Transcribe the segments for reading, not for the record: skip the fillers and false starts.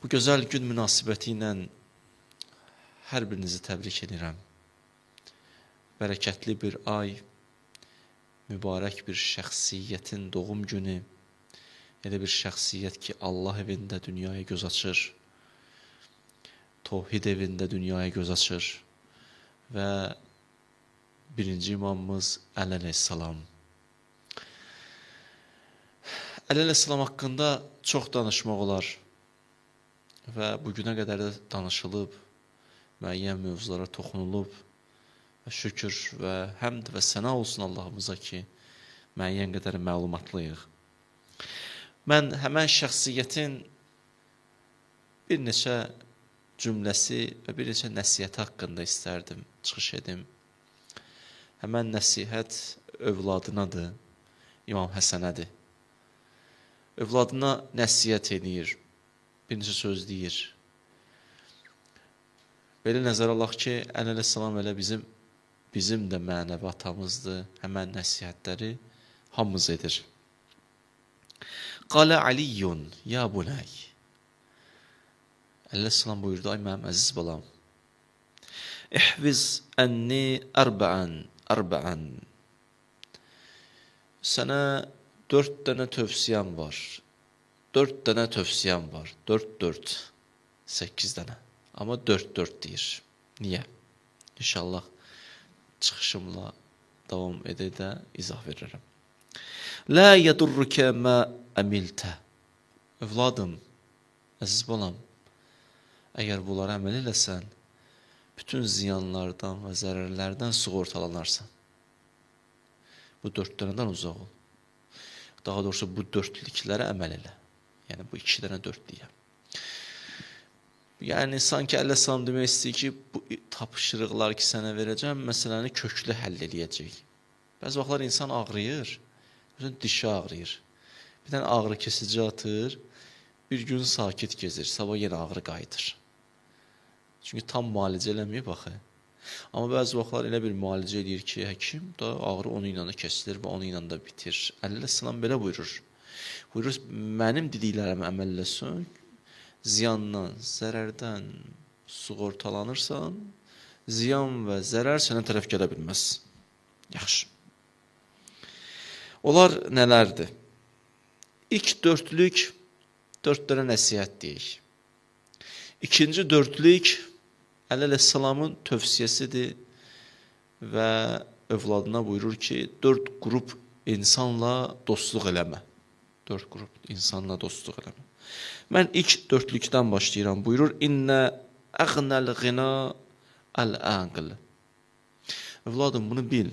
Bu gözəl gün münasibəti ilə hər birinizi təbrik edirəm. Bərəkətli bir ay, mübarək bir şəxsiyyətin doğum günü, elə bir şəxsiyyət ki, Allah evində dünyaya göz açır, Tohid evində dünyaya göz açır və birinci imamımız Əli əleyhissalam. Əli əleyhissalam haqqında çox danışmaq olar və bugünə qədər də danışılıb, müəyyən mövzulara toxunulub və şükür və həmd və səna olsun Allahımıza ki, müəyyən qədər məlumatlıyıq. Mən həmən şəxsiyyətin bir neçə cümləsi və bir neçə nəsihəti haqqında istərdim, çıxış edim. Həmən nəsihət övladınadır, İmam Həsənədir. Övladına nəsihət eləyir, bir neçə söz deyir. Belə nəzərə alaq ki, Əli əleyhissalam elə bizim də mənəvi atamızdır, həmən nəsihətləri hamımız edir. Qalə Aliyyun, ya bunay. Əli əleyhissalam buyurdu, ay mənim əziz balam, İhviz ənni ərba'an, ərba'an. Sənə 4 dənə tövsiyəm var. 4 dənə tövsiyəm var. 4, 4, 8 dənə. Amma 4, 4 deyir. Niyə? İnşallah çıxışımla davam edə də izah verirəm. Lə yədurrukə mə əmiltə. Övladım, əziz balam, əgər bunlara əməl eləsən, bütün ziyanlardan və zərərlərdən sığortalanarsan. Bu 4 dənədən uzaq ol. Daha doğrusu bu dörtlüklərə əməl elə. Yəni bu 2 dənə dörtlüyə. Yəni sanki Əli əleyhissalam demək istəyir ki, bu tapşırıqlar ki sənə verəcəm, məsələni köklü həll eləyəcək. Bəzi vaxtlar insan ağrıyır, məsələn dişi ağrıyır. Bir dənə ağrı kesici atır, bir gün sakit gezir, sabah yenə ağrı qayıdır. Çünki tam müalicə eləməyib axı. Amma bəzi vaxtlar elə bir müalicə eləyir ki, həkim da ağrı onu ilə də kesilir və onu ilə də bitir. Əli əleyhissalam belə buyurur. Buyurur, mənim dediklərimə əməl eləsən, ziyandan, zərərdən sığortalanırsan, ziyan və zərər sənə tərəf gələ bilməz. Yaxşı. Onlar nələrdir? İlk dörtlük, 4 dənə nəsihət deyik. İkinci dörtlük, Əli əleyhissalamın tövsiyəsidir və övladına buyurur ki, 4 qrup insanla dostluq eləmə. 4 qrup insanla dostluq eləmə. Mən ilk dörtlükdən başlayıram. Buyurur, İnnə əğnəl qina əl-əql. Övladım, bunu bil.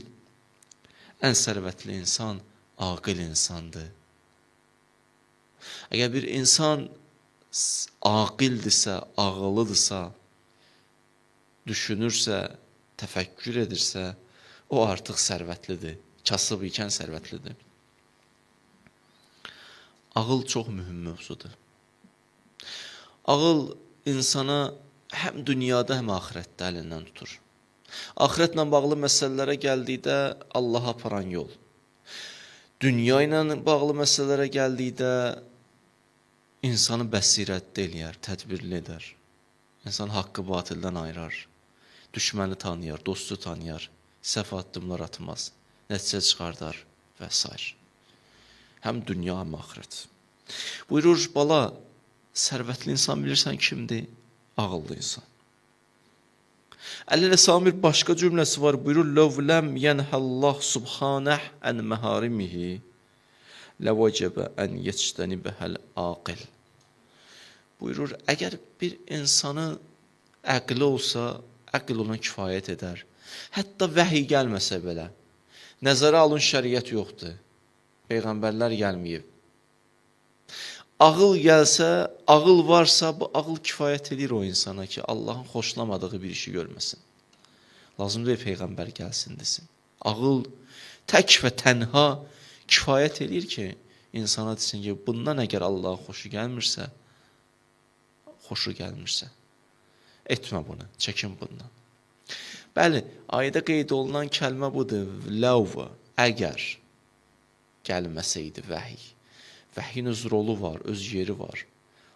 Ən sərvətli insan aqil insandır. Əgər bir insan aqildirsə, ağıllıdırsa, düşünürsə, təfəkkür edirsə, o artıq sərvətlidir. Kasıb ikən sərvətlidir. Ağıl çox mühüm mövzudur. Ağıl insana həm dünyada, həm axirətdə əlindən tutur. Axirətlə bağlı məsələlərə gəldikdə Allaha aparan yol. Dünya ilə bağlı məsələlərə gəldikdə insanı bəsirətli eləyər, tədbirli edər. İnsan haqqı batildən ayırar, düşməni tanıyar, dostu tanıyar, səhv addımlar atmaz, nəticə çıxardar və s. Həm dünya, həm axirət. Buyurur, bala, sərvətli insan bilirsən kimdir? Ağıllı insan. Əli əleyhissalamın bir başqa cümləsi var. Buyurur, Löv ləm yənhəllah subhanəh ən məharimihi ləvəcəbə ən yectənibəhəl aqil. Buyurur, əgər bir insanın əqli olsa, əql ona kifayət edər. Hətta vəhiy gəlməsə belə. Nəzərə alın, şəriət yoxdur. Peyğəmbərlər gəlməyib. Ağıl gəlsə, ağıl varsa, bu ağıl kifayət edir o insana ki, Allahın xoşlamadığı bir işi görməsin. Lazım deyil Peyğəmbər gəlsin desin. Ağıl tək və tənha kifayət edir ki, insana desin ki, bundan əgər Allahın xoşu gəlmirsə, etmə bunu, çəkin bundan. Bəli, ayədə qeyd olunan kəlmə budur, ləv, əgər gəlməsəydi vəhiy. Vəhyin öz rolu var, öz yeri var.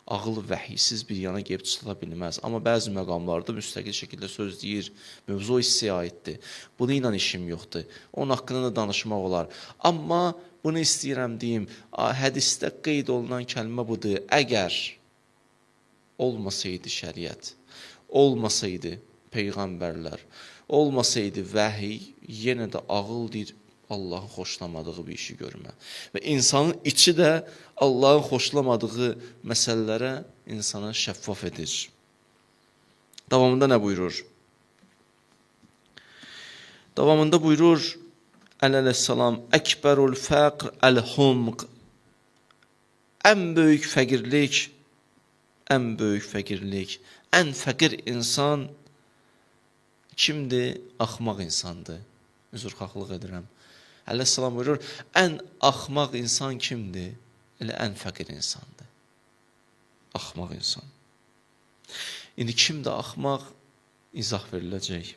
Ağıl vəhiysiz bir yana gəlib çıxa bilməz. Amma bəzi məqamlarda müstəqil şəkildə söz deyir, mövzu o hissəyə aiddir. Bunu ilə işim yoxdur. Onun haqqında da danışmaq olar. Amma bunu istəyirəm deyim, hədisdə qeyd olunan kəlmə budur. Əgər olmasaydı şəriət, olmasaydı peyğəmbərlər, olmasaydı vəhiy, yenə də ağıl deyir, Allahın xoşlamadığı bir işi görmə. Və insanın içi də Allahın xoşlamadığı məsələlərə insana şəffaf edir. Davamında nə buyurur? Davamında buyurur əleyhissalam, Əkbərul fəqr əl-humq. Ən böyük fəqirlik, ən böyük fəqirlik, ən fəqir insan kimdir? Axmaq insandır. Üzrxahlıq edirəm. Əleyhissalam buyurur, ən axmaq insan kimdir? Elə ən fəqir insandır. Axmaq insan. İndi kimdir axmaq? İzah veriləcək.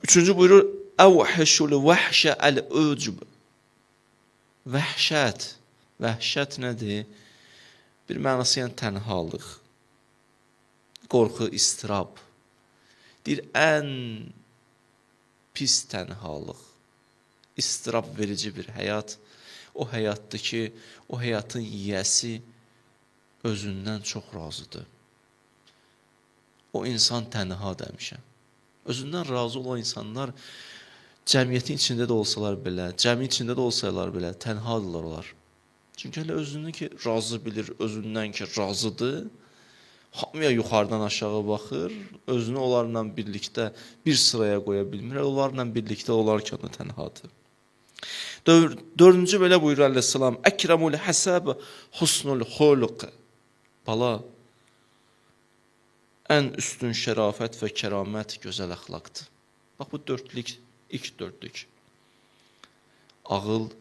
Üçüncü buyurur, Əvhəşul vəhşə əl-öcb. Vəhşət. Vəhşət nədir? Bir mənası yəni tənhalıq, qorxu, istirab. Deyir, ən pis tənhalıq, istirab verici bir həyat, o həyatdır ki, o həyatın yiyəsi özündən çox razıdır. O insan tənha demişəm. Özündən razı olan insanlar cəmiyyətin içində də olsalar belə, cəmiyyətin içində də olsalar belə tənhadırlar onlar. Çünki elə özünü ki razı bilir, özündən ki razıdır, hamıya yuxarıdan aşağı baxır, özünü onlarla birlikdə bir sıraya qoya bilmir, onlarla birlikdə olarkən də tənhadır. Dördüncü belə buyurur əleyhissalam, Əkrəmul həsəb husnul xuluq. Bala, ən üstün şərafət və kəramət gözəl əxlaqdır. Bax, bu dördlük, ilk dördlük. Ağıl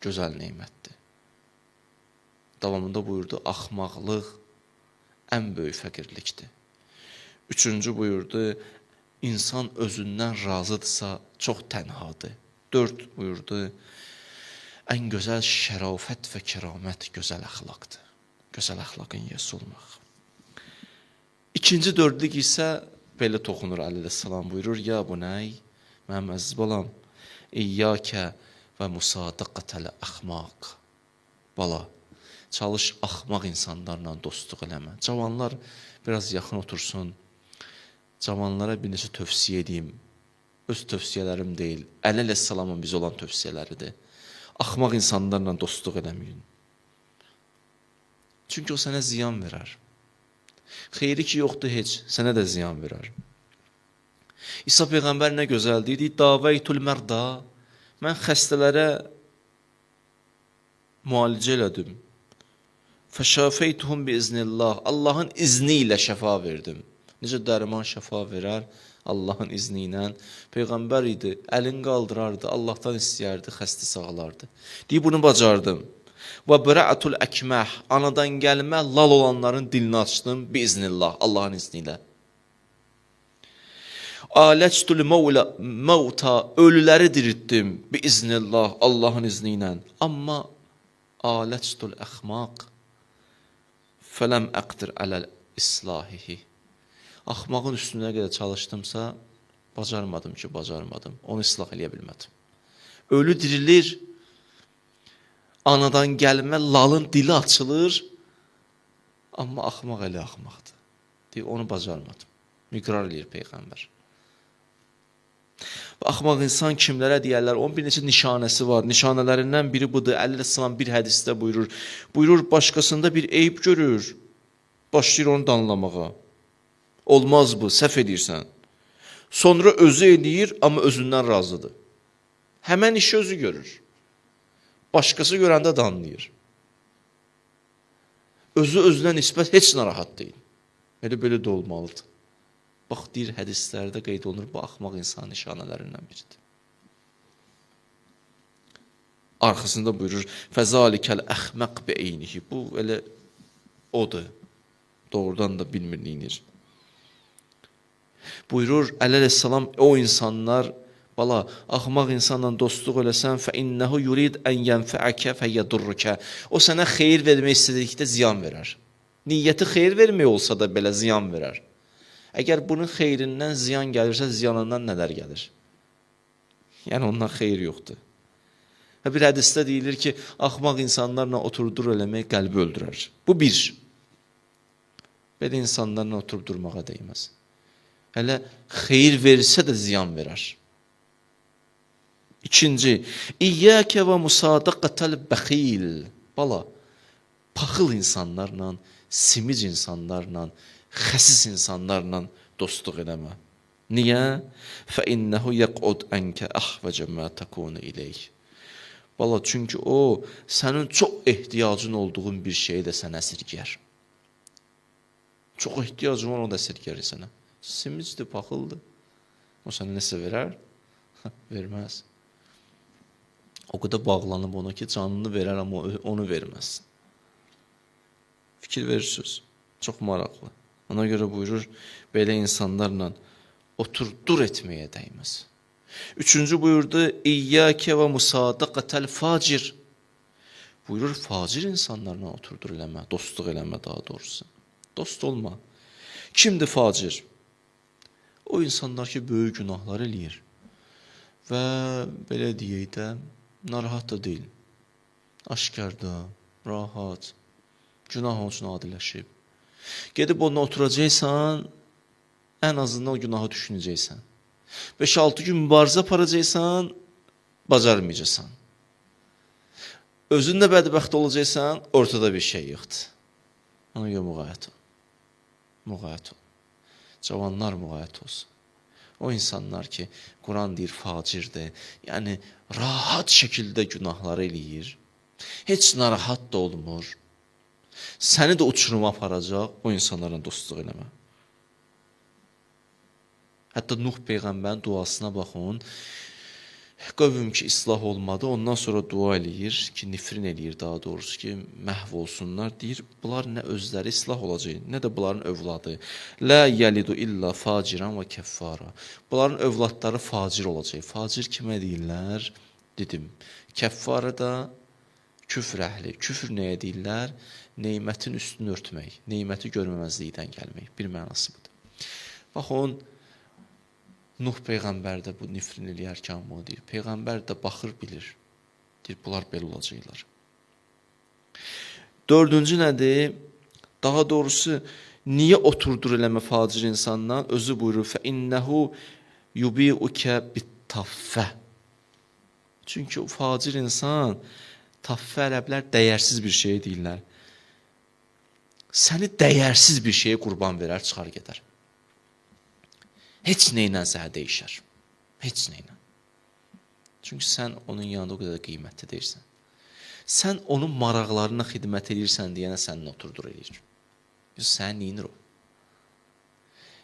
gözəl neymətdir. Davamında buyurdu, axmaqlıq ən böyük fəqirlikdir. Üçüncü buyurdu, insan özündən razıdırsa çox tənhadır. Dörd buyurdu, ən gözəl şərafət və kəramət gözəl əxlaqdır. Gözəl əxlaqın yiyəsi olmaq. İkinci dördlük isə belə toxunur əleyhissalam buyurur, ya buney, mənim əziz balam, İyyəkə və musadiqətəl əxmaq. Bala, çalış axmaq insanlarla dostluq eləmə. Cavanlar biraz yaxın otursun. Cavanlara bir neçə tövsiyə edeyim. Öz tövsiyələrim deyil, Əli əleyhissalamın bizə olan tövsiyələridir. Axmaq insanlarla dostluq eləməyin. Çünki o sənə ziyan verər. Xeyri ki yoxdur heç, sənə də ziyan verər. İsa Peyğəmbər nə gözəl deyir, Daveytul mərda, mən xəstələrə müalicə elədim. Fəşafeytuhum biiznillah, Allahın izni ilə şəfa verdim. Necə dərman şəfa verər Allahın izni ilə. Peyğəmbər idi, əlini qaldırardı, Allahdan istəyərdi, xəstə sağalardı. Deyir, bunu bacardım. Və bərəətul əkməh, anadan gəlmə lal olanların dilini açdım biiznillah, Allahın izni ilə. Alectul mevta, ölüləri diriltdim biiznillah, Allahın izni ilə. Amma alectul əxmaq, fələm əqdir ələl islahihi. Axmağın üstünə qədər çalışdımsa, bacarmadım ki, bacarmadım. Onu islah eləyə bilmədim. Ölü dirilir, anadan gəlmə lalın dili açılır, amma axmaq elə axmaqdır. Deyir, onu bacarmadım. Miqrar eləyir Peyğəmbər. Və axmaq insan kimlərə deyərlər? Onun bir neçə nişanəsi var. Nişanələrindən biri budur. Əleyhissalam bir hədisdə buyurur. Buyurur, başqasında bir eyb görür. Başlayır onu danlamağa. Olmaz bu, səhv edirsən. Sonra özü eləyir, amma özündən razıdır. Həmən işi özü görür. Başqası görəndə danlayır. Özü özünə nisbət heç narahat deyil. Elə belə də olmalıdır. Bax, deyir, hədislərdə qeyd olunur, bu axmaq insan nişanələrindən biridir. Arxasında buyurur, fəzalikəl əxməq bi-eynihi. Bu elə odur. Doğrudan da bilmir, neyinir. Buyurur, əleyhissalam, o insanlar Bala, axmaq insanla dostluq eləsən, fə innehu yurid ən yənfəəkə fəyədurrukə. O sənə xeyir vermək istədikdə ziyan verər. Niyyəti xeyir vermək olsa da belə ziyan verər. Əgər bunun xeyrindən ziyan gəlirsə, ziyanından nələr gəlir? Yəni, ondan xeyir yoxdur. Bir hədisdə deyilir ki, axmaq insanlarla oturdur eləmək qəlbi öldürər. Bu bir. Belə insanlarla oturub durmağa dəyməz. Hələ xeyir versə də ziyan verər. İkinci, İyyəkə və musadaqətəl bəxil. Bala, paxıl insanlarla, simic insanlarla, xəsis insanlarla dostluq eləmə. Niyə? Fə innehu yəqud ənkə əhvəcə mə təkunu ileyh. Bala, çünki o, sənin çox ehtiyacın olduğun bir şeyi də sənə əsirgər. Çox ehtiyacın var, o da əsirgər sənə. Simicdir, paxıldır. O sənə nəsə verər? Verməz. O qədər bağlanıb ona ki, canını verər, amma onu verməz. Fikir verirsiniz. Çox maraqlı. Ona görə buyurur, belə insanlarla otur-dur etməyə dəyməz. Üçüncü buyurdu, İyyəkə və musadaqətəl facir. Buyurur, facir insanlarla oturdur eləmə, dostluq eləmə daha doğrusu. Dost olma. Kimdir facir? O insanlar ki, böyük günahlar eləyir və belə deyək də, narahat da deyil. Aşkarda, rahat, günah onun üçün adiləşib. Gedib onunla oturacaqsan, ən azından o günahı düşünəcəksən. 5-6 gün mübarizə aparacaqsan, bacarmayacaqsan. Özün də bədbəxt olacaqsan, ortada bir şey yoxdur. Ona görə müğayət ol. Müğayət ol. Cavanlar müğayət olsun. O insanlar ki, Quran deyir facirdir, yəni rahat şəkildə günahları eləyir, heç narahat da olmur, səni də uçuruma aparacaq, o insanlarla dostluq eləmə. Hətta Nuh Peyğəmbərin duasına baxın, qövm ki, islah olmadı, ondan sonra dua eləyir ki, nifrin eləyir daha doğrusu ki, məhv olsunlar, deyir, bunlar nə özləri islah olacaq, nə də bunların övladı. Lə yəlidu illə faciran və kəffara. Bunların övladları facir olacaq. Facir kimə deyirlər? Dedim. Kəffara da küfr əhli. Küfr nəyə deyirlər? Neymətin üstünü örtmək, neyməti görməməzlikdən gəlmək. Bir mənası budur. Baxın, Nuh Peyğəmbər də bu nifrin eləyərkən bunu deyir. Peyğəmbər də baxır, bilir. Deyir, bunlar belə olacaqlar. Dördüncü nədir? Daha doğrusu, niyə oturdur eləmə facir insandan? Özü buyurur, fə innehu yubi'ukə bit-taffə. Çünki o facir insan, taffə ərəblər dəyərsiz bir şey deyirlər. Səni dəyərsiz bir şeyə qurban verər, çıxar gedər. Heç neylə sənə dəyişər. Heç neylə. Çünki sən onun yanında o qədər qiymətli deyirsən. Sən onun maraqlarına xidmət edirsən deyənə səninlə oturdur eləyir. Səni neyinir o?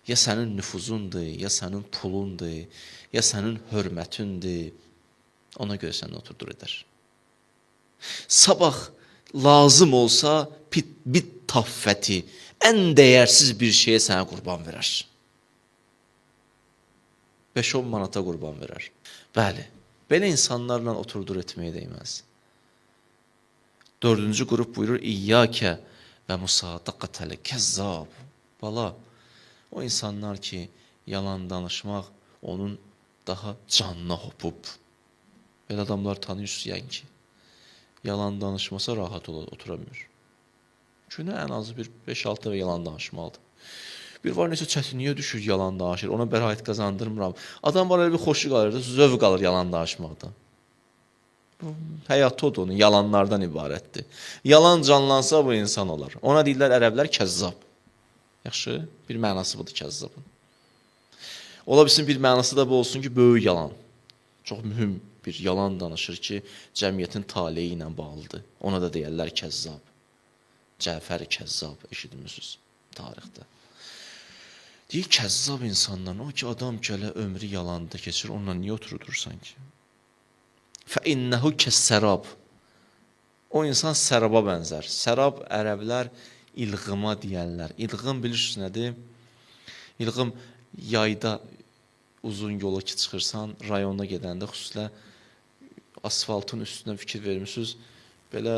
Ya sənin nüfuzundur, ya sənin pulundur, ya sənin hörmətindir. Ona görə səninlə oturdur edər. Sabah lazım olsa bit taffəti, ən dəyərsiz bir şeyə sənə qurban verər. 5-10 manata qurban verər. Bəli, belə insanlarla oturdur etməyə dəyməz. Dördüncü qrup buyurur, İyyəkə və musadaqətəl kəzzab. Bala, o insanlar ki, yalan danışmaq onun daha canına hopub. Belə adamlar tanıyırsınız yəni ki, yalan danışmasa rahat oturamıyor. Günə ən azı bir 5-6 dəfə yalan danışmalıdır. Bir var nəsə çətinliyə düşür, yalan danışır, ona bəraət qazandırmıram. Adam var elə bir xoşu qalır, zövq alır yalan danışmaqdan. Həyatı odur, onun yalanlardan ibarətdir. Yalan canlansa bu insan olar. Ona deyirlər ərəblər kəzzab. Yaxşı, bir mənası budur kəzzabın. Ola bilsin bir mənası da bu olsun ki, böyük yalan. Çox mühüm bir yalan danışır ki, cəmiyyətin taleyi ilə bağlıdır. Ona da deyərlər kəzzab. Cəfər kəzzab eşitmişsiniz tarixdə. Deyir, kəzzab insanlar, o ki, adam gələ ömrü yalanda keçir, onunla niyə oturursan ki? Fə innehu kəssərab. O insan səraba bənzər. Sərab ərəblər ilğıma deyərlər. İlğım bilirsiniz nədir? İlğım yayda Uzun yola ki çıxırsan, rayona gedəndə xüsusilə asfaltın üstünə fikir vermişsiniz, belə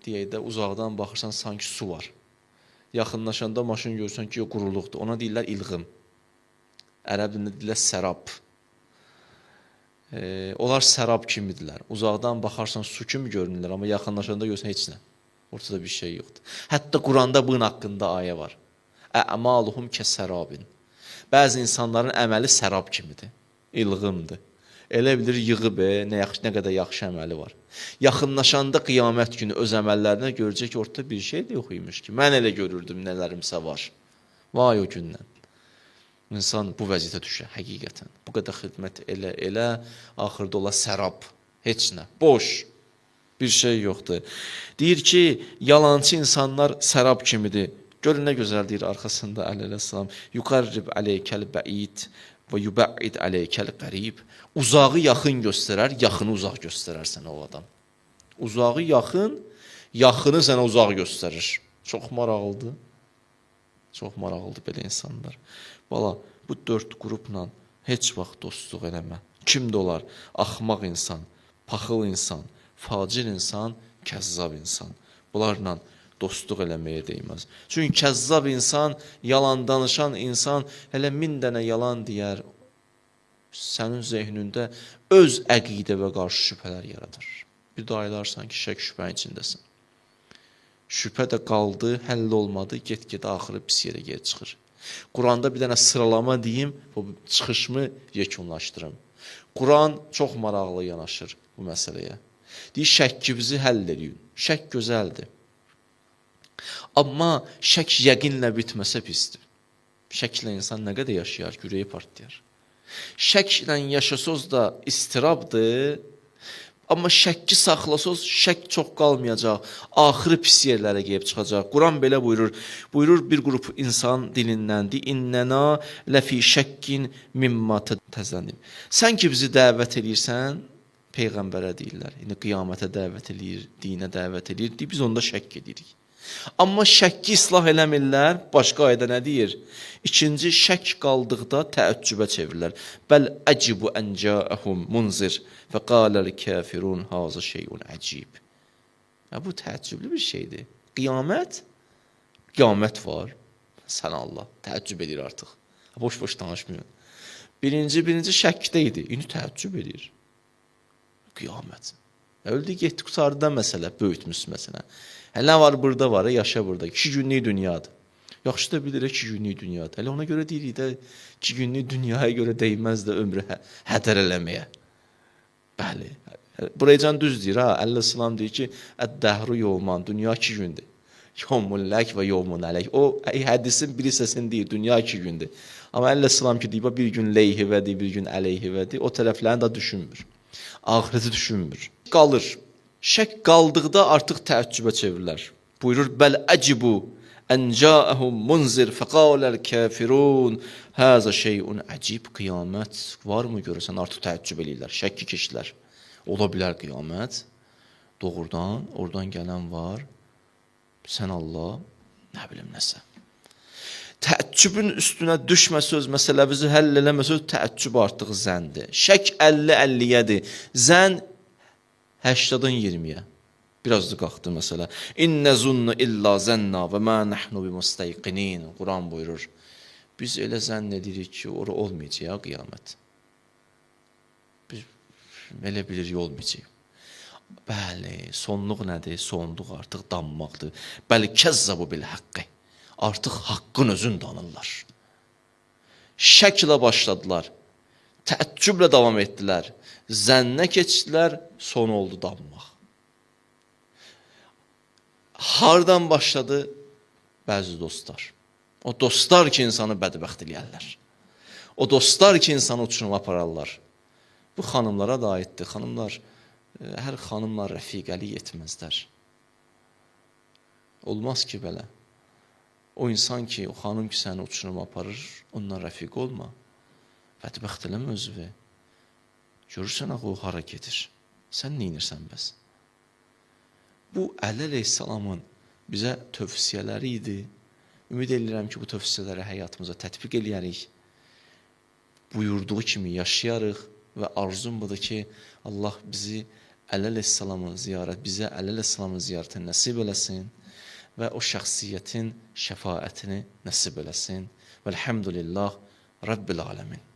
deyək də uzaqdan baxırsan sanki su var. Yaxınlaşanda maşın görürsən ki, quruluqdur. Ona deyirlər ilğim. Ərəb dilində deyirlər sərab. Onlar sərab kimidirlər. Uzaqdan baxarsan su kimi görünürlər, amma yaxınlaşanda görürsən heç nə. Ortada bir şey yoxdur. Hətta Quranda bunun haqqında ayə var. Ə'maluhum kəsərabin. Bəzi insanların əməli sərab kimidir, ilğimdir. Elə bilir yığıb, nə qədər yaxşı əməli var. Yaxınlaşanda qiyamət günü öz əməllərinə görəcək ki, ortada bir şey də yox imiş ki. Mən elə görürdüm, nələrimsə var. Vay o gündən. İnsan bu vəziyyətə düşər həqiqətən. Bu qədər xidmət elə, axırda ola sərab. Heç nə, boş bir şey yoxdur. Deyir ki, yalancı insanlar sərab kimidir. Görün nə gözəl deyir arxasında əleyhissalam. Yuqarrib aleykəl bəid və yubəid aleykəl qərib. Uzağı yaxın göstərər, yaxını uzaq göstərər sənə o adam. Uzağı yaxın, yaxını sənə uzaq göstərir. Çox maraqlıdır. Çox maraqlıdır belə insanlar. Bala, bu 4 qrupla heç vaxt dostluq eləmə. Kim də olar? Axmaq insan, paxıl insan, facir insan, kəzzab insan. Bunlarla dostluq eləməyə dəyməz. Çünki kəzzab insan, yalan danışan insan hələ 1000 dənə yalan deyər, sənin zehnində öz əqidəvə qarşı şübhələr yaradır. Bir də ayılarsan ki, şək şübhənin içindəsin. Şübhə də qaldı, həll olmadı, get-gedə axırı pis yerə geri çıxır. Quranda bir dənə sıralama deyim, bu çıxışımı yekunlaşdırım. Quran çox maraqlı yanaşır bu məsələyə. Deyir, şəkkimizi həll eləyin. Şək gözəldir. Amma şək yəqinlə bitməsə pisdir. Şəklə insan nə qədər yaşayar, ürəyi partlayar. Şəklə yaşasoz da istirabdır. Amma şəkki saxlasoz, şək çox qalmayacaq. Axırı pis yerlərə gəlib çıxacaq. Quran belə buyurur. Buyurur bir qrup insan dilindəndir. İnnənə ləfi şəkkin mimma təzəndim. Sən ki bizi dəvət eləyirsən, Peyğəmbərə deyirlər. İndi qiyamətə dəvət eləyir, dinə dəvət eləyir. Biz onda şəkk edirik. Amma şəkki islah eləmirlər. Başqa ayədə nə deyir? İkinci, şək qaldıqda təəccübə çevirirlər. Bəl əcibu ən cəəhum munzir və qaləl kafirun hazı şeyun əcib. Bu təəccüblü bir şeydir. Qiyamət, qiyamət var. Sən Allah, təəccüb edir artıq. Boş-boş danışmıyor. Birinci şəkdə idi. İndi təəccüb edir. Qiyamət. Öldü, getdi, qurtardı da məsələ, böyütmüş məsələ. Hələ var burada var, yaşa burada. 2 günlük dünyadır. Yaxşı da bilir, 2 günlük dünyadır. Hələ ona görə deyirik də, 2 günlük dünyaya görə dəyməz də ömrü hədər eləməyə. Bəli. Buraya düz deyir, ha. Əleyhissalam deyir ki, əd-dəhru yovman, dünya 2 gündür. Yovmun lək və yovmun ələk. O hədisin bir hissəsini deyir, dünya 2 gündür. Amma əleyhissalam ki, deyir, bir gün leyhivədir, bir gün əleyhivədir. O tərəflərini də düşünmür. Axirəti düşünmür. Qalır. Şək qaldıqda artıq təəccübə çevirilər. Buyurur, bəl əcibu ən cəəhum munzir fəqaləl kafirun həzə şeyun əcib. Qiyamət varmı görürsən, artıq təəccüb eləyirlər. Şəkki keçdilər. Ola bilər qiyamət. Doğrudan, oradan gələn var. Sən Allah, nə bilim nəsə. Təəccübün üstünə düşmə söz, məsələmizi həll eləmə söz, təəccüb artıq zəndir. Şək 50-50-yədir. Zən 80-dan 20-yə. Biraz da qalxdı məsələ. İnnə zunnu illə zənna və mə nəhnu bimustayqinin. Quran buyurur. Biz elə zənn edirik ki, ora olmayacaq ya qiyamət. Biz elə bilirik olmayacaq. Bəli, sonluq nədir? Sonluq artıq danmaqdır. Bəli, kəzzabu bil haqqı. Artıq haqqın özünü danırlar. Şəklə başladılar. Təəccüblə davam etdilər. Zənnə keçdilər, son oldu danmaq. Hardan başladı? Bəzi dostlar. O dostlar ki, insanı bədbəxt eləyərlər. O dostlar ki, insanı uçuruma apararlar. Bu xanımlara da aiddir. Xanımlar, hər xanımla rəfiqəlik etməzlər. Olmaz ki, belə. O insan ki, o xanım ki, səni uçuruma aparır, onunla rəfiq olma. Bədbəxt eləmə özünü. Görürsən axı, o hara gedir. Sən neynirsən bəs? Bu, Əli əleyhissalamın bizə tövsiyələri idi. Ümid edirəm ki, bu tövsiyələri həyatımıza tətbiq eləyərik. buyurduğu kimi yaşayarıq və arzum budur ki, Allah bizi Əli əleyhissalamın ziyarət, bizə Əli əleyhissalamın ziyarətini nəsib eləsin və o şəxsiyyətin şəfaətini nəsib eləsin. Vəlhamdülillah Rabbil aləmin.